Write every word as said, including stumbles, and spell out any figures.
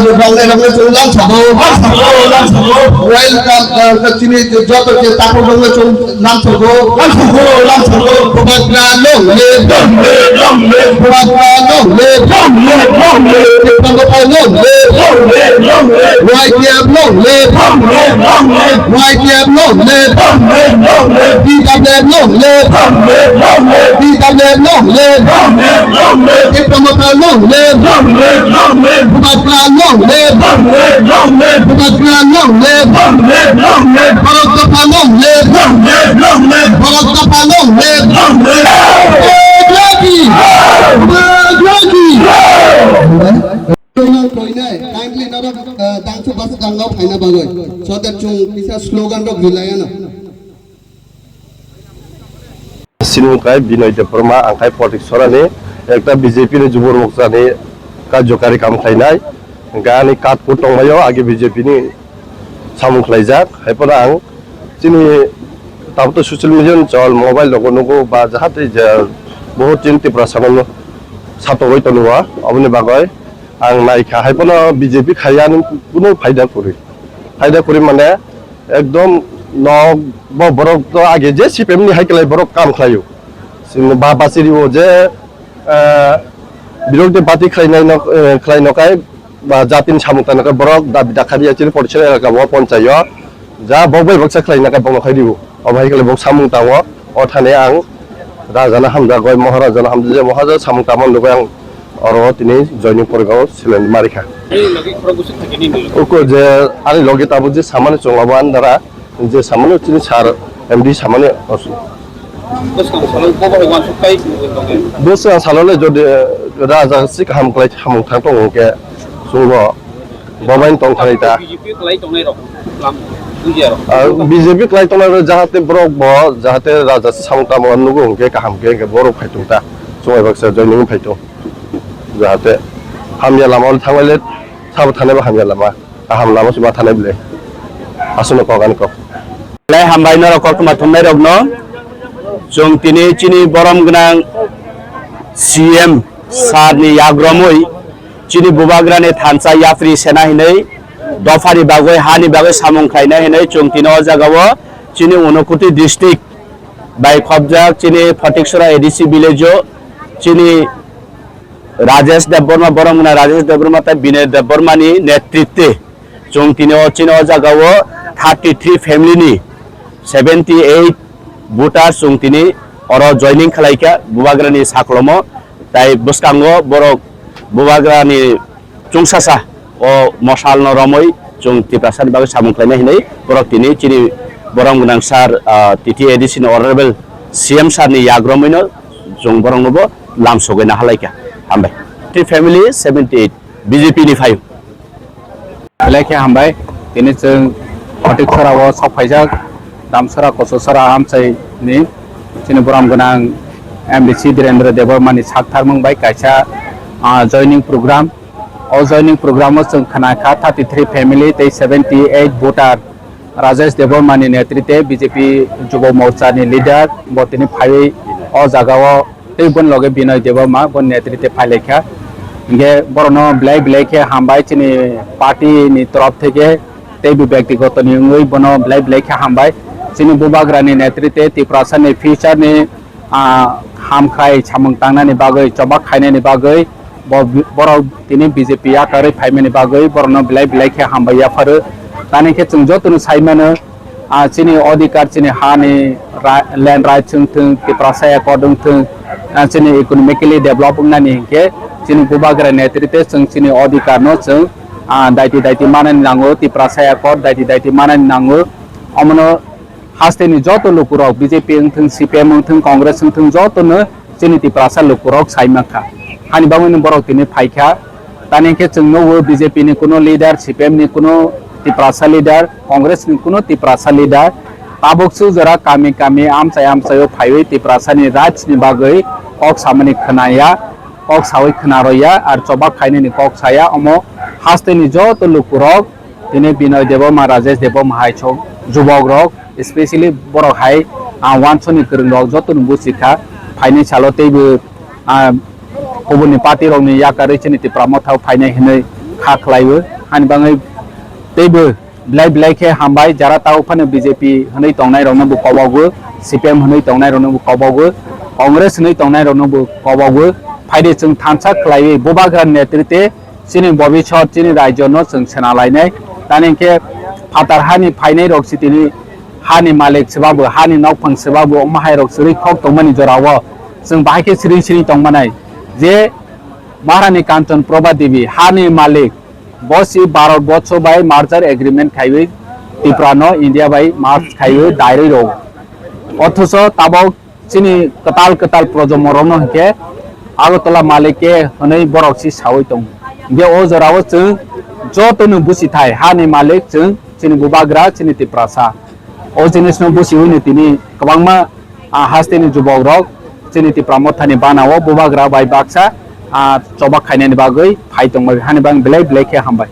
Rokle rokle chwng lamsao. Lamsao, lamsao. Welcome, uh, chini joto je takhuk rokle chwng lamsao. Lamsao, lamsao. Bubagra long live. Long live, long live. Bubagra long live. Long live, long live. Tipra Motha long live. Long live, long live. Y T F long live. Long live, long live. Y T F long live. Long live, long live. T W F long live. Long live, long live. T W F long live. Long live, long live. Tipra Motha long live. Long live, long live. Bubagra long live. Long live, long live. Bubagra long live. Long live, long live. Borok Dopha long live. Long live, long live. Borok Dopha long live. Long live. Bubagra ki. Bubagra ki. Toinai, kindly norok, uh, dangsu basu dangao phaina bagwi. So that chwng kisa slogan rok rilai ano. Sini wngkha Binoy Debbarma, ang khai Potiksorani ekta B J P ni Jubor Morcha ni karjokari kam khlainai. Hwnkhe ani card bo tongbaio, age B J P ni samung khlaijak. Haiphano ang chini tabuk to social media ni chol, mobile rogo nugo ba jahate je bohut chini Tiprasa no satogwi tongo, oboni bagwi ang naikha. Haiphano B J P khaiya ni kuno phaida kwrwi. Phaida kwrwi mane ekdom nok bo borok to age je C P M ni hai kwlai borok kam khlaio. Chini ba bachiri o je, eh, birok de party khlainai nok, eh, khlai nokai ba jatini samung tangnakhai borok dabi dakhari ya chini Potiksorai elaka bo ponchaio. Ja bok bai baksa khlaina khe bokno khai dibo. Obo hai khe bok samung tango. O thani ang Rajano hamjagoi, Maharajano hamjagoi, Maharaja samung tangma nugui ang oro tini joining porgao seleng marikha. Ani logi khorok bwswk thangkhe nini? Uko je ani logi tabuk je samani chwng abo ani dara je samani chini sir M D samani osu. Bwskang salo bo bai uansuk tai tongwi. Bwskang salo le jodi Raja si kaham khlai samung thang tongo hwnkhe chwngbo Bo bai tong thani ta. B J P kwlai tongnai rok lam bujiya rok. Ah, B J P kwlai tongnai rok jahate borok bo jahate raja se samung tamo nugo hwnkhe kaham khe hwnkhe borok phai tong ta. Chwng bai baksa joining phai tong. Jahate hamya lama o thanglai le sabo thanai bo hamya lama. Kaham lama se ma thanai bwle. Aswkno kok ani kok. Belai hambai norok koktwma thumnai rokno. Chwng tini chini borom gwnang C M sir ni yagromwi chini bubagrani thansa yapri sena hinwi dophani bagwi hani bagwi samung khlaina hinwi chwng tini o jagao chini Unakoti district bai khopjak chini Photiksora A D C village o chini Rajesh Debbarma, borom gwnang Rajesh Debbarma tei Binoy Debbarma ni netritwe chwng tini o chini o jagao thirty three family ni seventy eight voter chwng tini oro joining khlaikha bubagrani saklomo, tai bwskango borok bubagrani chwngsasa o mosalno romwi chwng Tiprasani bagwi samung khlainai hinwi borok tini chini borom gwnang sir, ah, T T A D C ni honorable C M sir ni yagromwino chwng borokno bo lam sogwi nahalaikha. Hambai. Three family seventy eight B J P ni phaio. Belai khe hambai. Tini chwng Photiksora o sok phaijak Damsora Kochosora amchai ni chini borom gwnang M D C Dhirendra Debbarma ni sak tharmung bai kaisa, ah, joining program. O joining program o chwng khna kha thirty three family tei seventy eight voter. Rajesh Debbarma ni netritwe B J P Jubo Morcha ni leader bo tini phaiwi o jaga o tei boni loge Binoy Debbarma boni netritwe phailaikha. Hingke borokno belai belai khe hambai chini party ni torof theke tei bo byaktigoto ni wngwi bono belai belai khe hambai. Chini bubagra ni netritwe Tiprasa ni future ni, ah, hamkhrai samung tangnani bagwi, chobak khainani bagwi, bo-, borok tini B J P yakarwi phaimani bagwi borokno belai belai khe hambai yapharo. Tani khe chwng jotono sai mano, ah, chini odhikar, chini hani ra-, land rights wng thung, Tiprasa accord wng thung, ah, chini economically develop wngnani hinkhe chini bubagra netritwe chwng chini odhikarno chwng, ah, daiti daiti manani nango, Tiprasa accord daiti daiti manani nango. Omono hasteni joto lukurok B J P wngthung, C P M wngthung, Congress wngthung, jotono chini Tiprasa lukurok sai mankha. Hani bagwino borok tini phaikha. Tani khe chwng nukgo B J P ni kuno leader, C P M ni kuno Tiprasa leader, Congress ni kuno Tiprasa leader. Tabuk su jora kami kami amchai amchaio phaiwi Tiprasani rights ni bagwi kok samani khwnaya, kok sawi khwnaroya, ar chobak khainani kok saya. Omo hasteni joto lukurok tini Binoy Debbarma, Rajesh Debbarma hai chwng jubok rok, especially borok hai, ah, wansoni kwrwng rok joto no buchi kha. Phaini salo teibo, ah, kubuni party rok ni yakarwi chini Tipra Motha o phainai hinwi kha khlaiwi, hani bagwi teibo belai belai khe hambai, jara tao phano B J P hwnwi tongnai rokno bo kobogo, C P M hwnwi tongnai rokno bo kobogo, Congress hwnwi tongnai rokno bo kobogo. Phaidi chwng thansa khlaiwi bubagra netrite chini bobisot chini rajyo no chwng sena lainai. Tani hwnkhe phatar hani phainai rok si tini hani malik swbabu, hani nokphang swbabu, omo hai rok swrwi khok tongmani jorao chwng bahai khe siring siring tongmanai je Maharani Kanchan Prabha Devi hani malik, bo si Bharat borsho bai merger agreement khaiwi Tripura no India bai merge khaiwi dairwi rw. Othocho tabok chini kwtal kwtal projomo rokno hwnkhe Agartala malik ke hwnwi borok si sawi tongo. Hwnkhe o jorao chwng jotono busi thai hani malik chwng chini bubagra chini Tiprasa. O jinisno busiwino tini kwbangma, ah, hasteni jubokrok chini Tipra Mothani banao bubagra bai baksa, ah, chobak khainani bagwi phai tongbai, hani bagwi belai belai khe hambai.